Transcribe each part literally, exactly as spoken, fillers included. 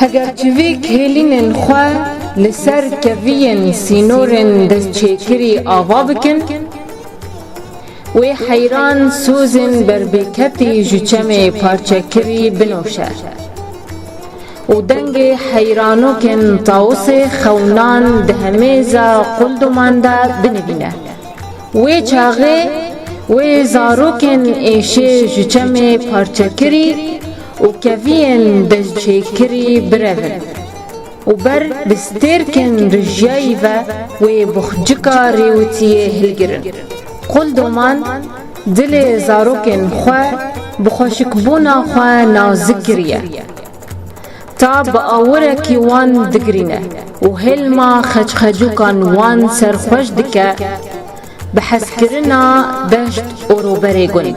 Heger çivîk hêlînên xwe li ser keviyên sînorên destçêkirî ava bikin, wê heyran sozên berbêketî ji çemê parçekirî binoşe û dengê heyranokên tawusê xewnan di hemêza qulduman de binivîne. Wê çaxê wê zarokên êşê ji çemê parçekirî û keviyên destçêkirî birevin û ber bi stêrkên rijyayî ve wê buxcika rêwitiyê hilgirin. Quldoman dilê zarokên xwe bi xweşikbûna xwe nazik kiriye. Ta bi awirekî wan digirîne û hêlma xeçxecûkan wan serxweş dike bi hezkirina deşt û rûberê gund.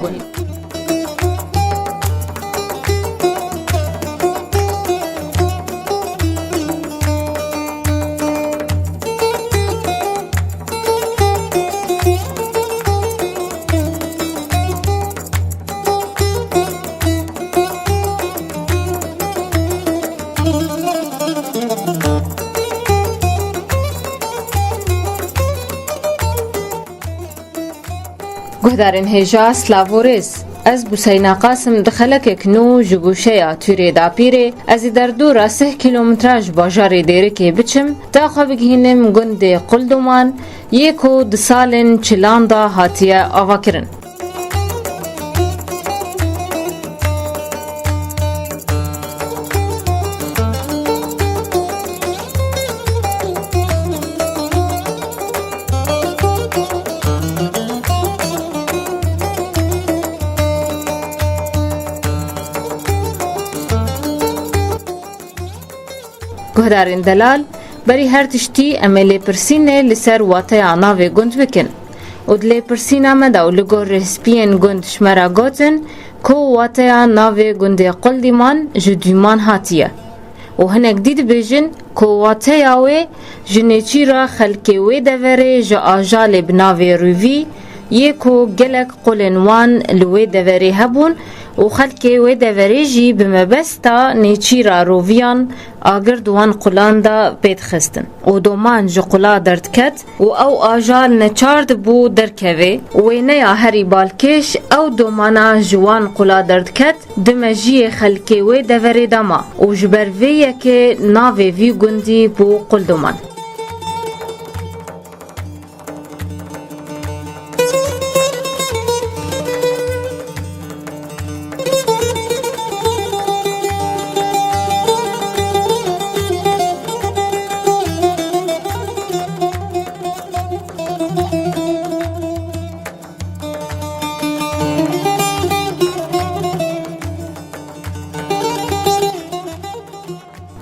Guhdarên hêja, silav û rêz. Ez Buseyna Qasim di xelekek nû ji gûşeya Tûrê Dapîrê, ez ê derdora sih kîlometre ji bajarê Dêrikê biçim, ta xwe bigihînim gundê Qulduman, yê ku di salên çilan de hatiye avakirin. Guhdarên delal, berî her tiştî em ê lêpirsînê li ser wateya navê gund bikin û di lêpirsîna me de û li gor rêspiyên gund ji me re gotin ku wateya navê gundê Quldîman ji dûman hatiye û hinek dî dibêjin ku wateya wê ji nêçîra xelkê wê deverê ji ajalê bi navê Rûvî yê ku gelek qulên wan li wê deverê hebûn û xelkê wê deverê jî bi mebesta nêçîra roviyan agir di wan qulan de pê dixistin û doman ji qula derdiket û ew ajal neçar dibû derkeve û wêneya herî balkêş ew domana ji wan qula derdiket di mejiyê xelkê wê deverê de ma û ji ber vê yekê navê vî gundî bû Quldoman.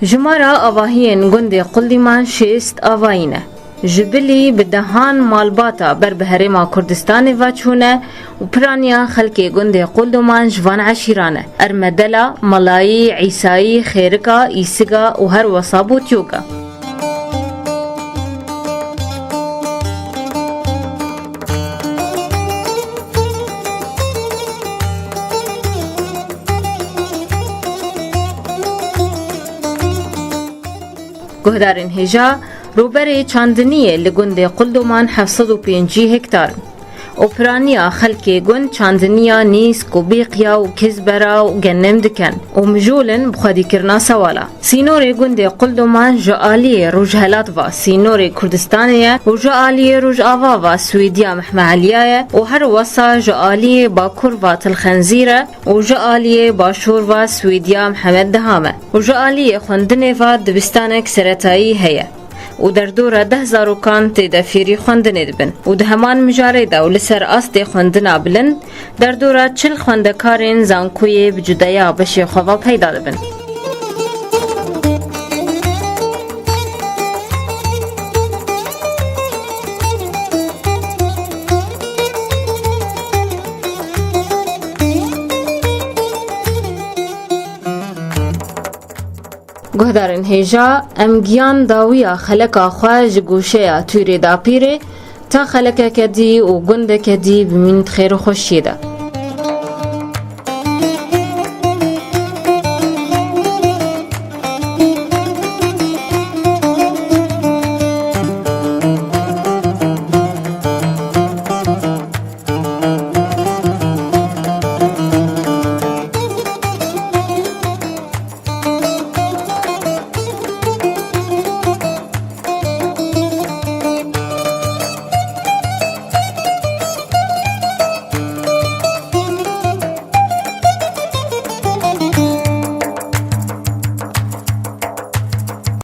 Jimara avahiyên gundê Quldîman şêst avayî ne. Ji bilî bi dehan malbata ber bi Herêma Kurdistanê ve çûne û piraniya xelkê gundê Qulduman ji van eşîran e. Ermedela, Malayî, Îsayî, Xêrika, Îsiga û her wesa Botyoga. Guhdarên hêja, rûberê çandiniyê li gundê Quldoman heft sed û pêncî hektar in û piraniya xelkê gund çandiniya nîsk û bîqiya û kizbera û genim dikin û mijûl in bi xwedîkirina sewala. Sînorê gundê Quldoman ji aliyê rojhelat ve sînorê Kurdistanê ye û ji aliyê rojava ve Swêdiya Mehme Eliya ye û her wesa ji aliyê bakur ve Til Xenzîr e û ji aliyê başûr ve Swêdiya Mihemed Diham e û ji aliyê xwendinê ve dibistanek seretayî heye û derdora deh zarokan tê de fêrî xwendinê dibin û di heman mijarê de û li ser astê xwendina bilind derdora çil xwendekarên zankoyê bi cudeya beşê xwe ve peyda dibin. Guhdarên hêja, em giyan dawiya xeleka xwe ji goşeya Tûrê Dapîrê ta xelekeke dî û gundeke dî bimîn di xêr û xweşiyê de.